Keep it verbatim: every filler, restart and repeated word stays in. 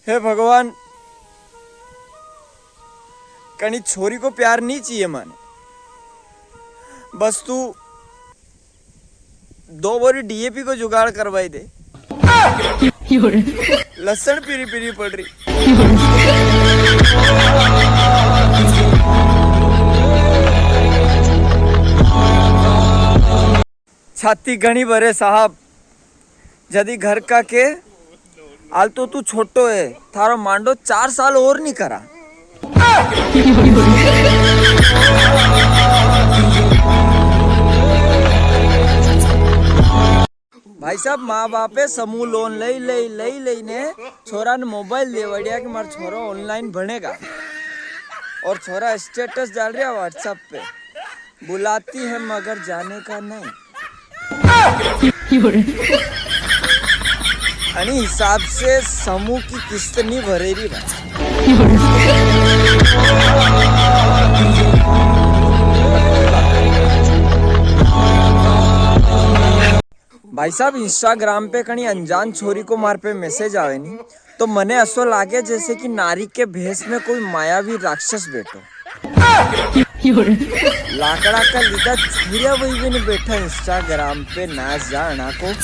हे भगवान, कणी छोरी को प्यार नी चाहिए माने, बस तू दो बोरी डीएपी को जुगाड़ करवाई दे। लसण पीरी पीरी पड़ री। छाती घणी भरे साहब, जदी घर का के, "हाल तो तू छोटो है, थारो मांडो चार साल और नी करा।" भाई साहब, माँ बापे समूह लोन लई, लई, लई, लई ने छोरा ने मोबाइल देवड़िया कि मारो छोरो ऑनलाइन भणेगा। और छोरा स्टेटस डाल रिया WhatsApp पे, "बुलाती है मगर जाने का नहीं।" अणी हिसाब से समूह की किस्त नी भरे री भाई। भाई साहब, Instagram पे कणी अनजान छोरी को मार पे मैसेज आवे नी, तो मने असो लागे जैसे कि नारी के भेष में कोई मायावी राक्षस बैठो। लाकड़ा का लीधा छुरिया वही भी नी बैठा Instagram पे ना जाना को।